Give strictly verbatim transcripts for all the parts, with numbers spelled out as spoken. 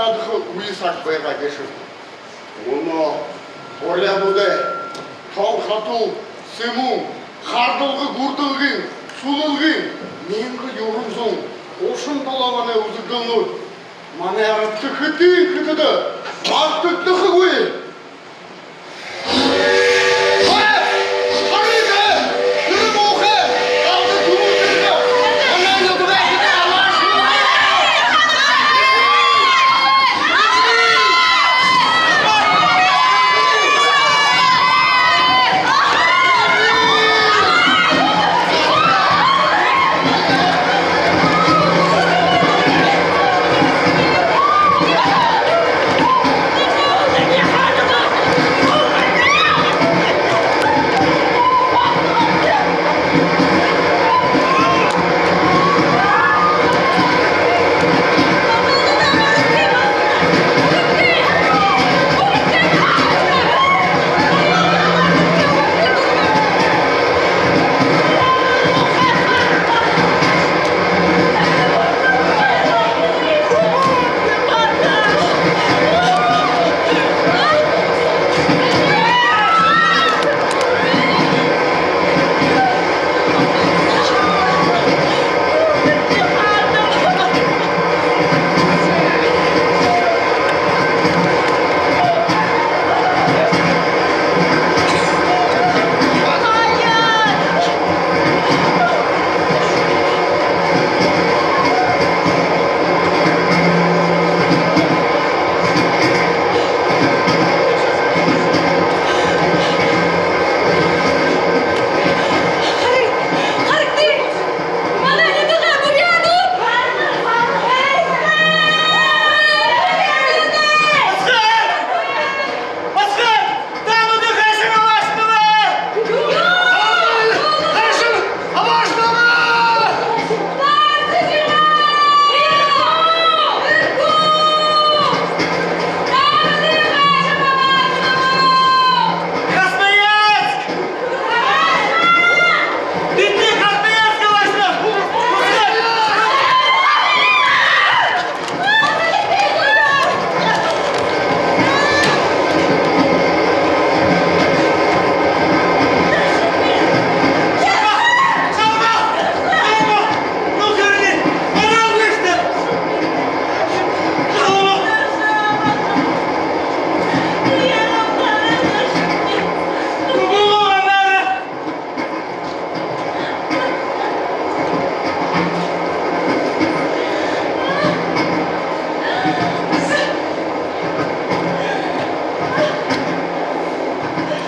Ядха үе саг байгаа гээшэ. Мүнөө буряадуудай тон хатуу, Сэмүн, хардалга гүрдэлгын, сүлэлгын мянга юһэн зуун гушан долоон оной үзэгдэлнүүд манай арадта хэтын хэтэдэ багтагдахагүй.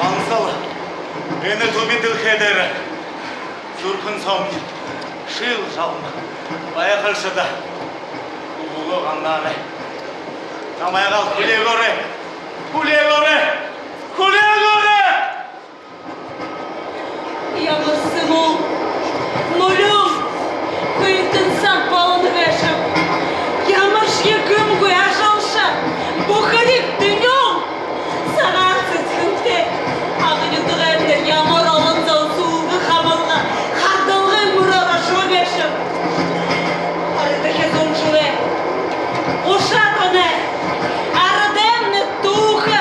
Гансал энэ түби дэлхэй дээрэ зүрхэн соомни шэл жална байхал шадаа. Үбэлгөө ганаарай. Намайгаал хүлеэгээрэй. Хүлеэгээрэй. Хүлеэгээрэй. Ямар Сэмүн, Мүлюн, хүйтэн саг болоно гээшэб. Ямаршье гэмгүй ажалша, бүхэриг дүнөөн сагаан сэдьхэлтэй. Ага нютагаймнай ямар олон зон сүүлгэ хамалга, хардалгын мүрөөр ошоо гээшэб. Арадахи зуун жэлэй, гушаад оной арадаймнай түүхэ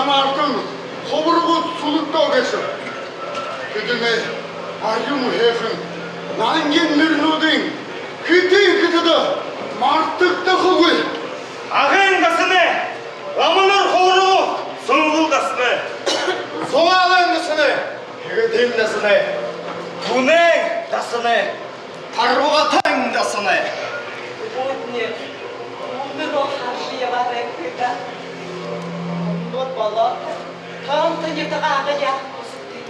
Мартан хубарагууд сүлэгдөө гээшэ. Тэдэнэй арюун һайхан нангин нэрэнүүдынь хэтын хэтэдэ мартагдахагүй. Агын дасанай ламанар хубарагууд Сүмбэл дасанай, Зугаалайн дасанай Хэгэтын дасанай, Түнэн дасанай Тарбагатайн дасанай. Өөднэй, өөднэй хаража ябаарайгты даа. Өөднэй болоо. Таанадта нютагаараа яаха хүсэтэй.